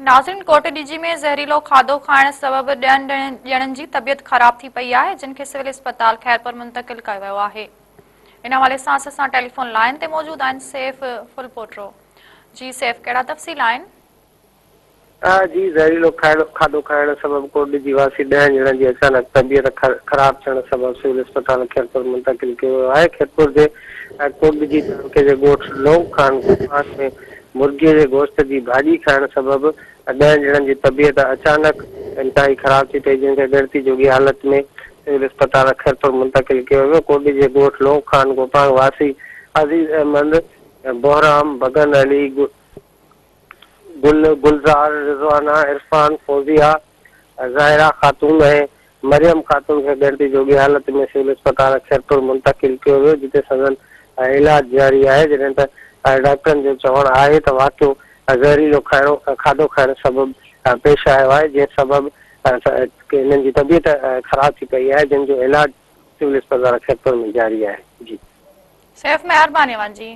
ناظرين ڪوٽڏيجي ۾ زهريلو کاڌو کائڻ سبب ڏهن ڄڻن جي طبيعت خراب ٿي پئي آهي جن کي سول اسپتال خيرپور منتقل ڪيو ويو آهي ان حوالي سان اسان سان ٽيليفون لائين تي موجود آهن سيف ڦلپوٽرو جي سيف ڪهڙا تفصيل آهن. جي زهريلو کاڌو کائڻ سبب ڪوٽڏيجي واسي ڏهن ڄڻن جي اچانڪ طبيعت خراب ٿيڻ سبب سول اسپتال خيرپور منتقل ڪيو ويو آهي خيرپور جي ڪوٽڏيجي تعلقي جي ڳوٺ لونگ خان گوپانگ ۾ مرغي جي گوشت جي ڀاڄي کائڻ سبب ڏهن ڄڻن جي طبيعت اچانڪ انتهائي خراب ٿي پئي جنهن کي ڳڻتي جوڳي حالت ۾ سول اسپتال خيرپور منتقل ڪيو ويو ڪوٽڏيجي ڳوٺ لونگ خان گوپانگ واسي عزيز احمد بهرام بگن علي گل، گلزار، رضوانه، عرفان، فوزيه، ظاهره خاتون ۽ مريم خاتون کي ڳڻتي جوڳي حالت ۾ سول اسپتال خيرپور منتقل ڪيو ويو جتي سندن علاج جاري آهي جڏهن ته ڊاڪٽرن جو چوڻ آهي ته واقعو زهريلو کائڻو کاڌو کائڻ سبب پيش آيو آهي جنهن سبب هنن جي طبيعت خراب ٿي پئي آهي جنهن جو علاج سول اسپتال خيرپور ۾ جاري آهي جي. سيف مهرباني اوهان جي.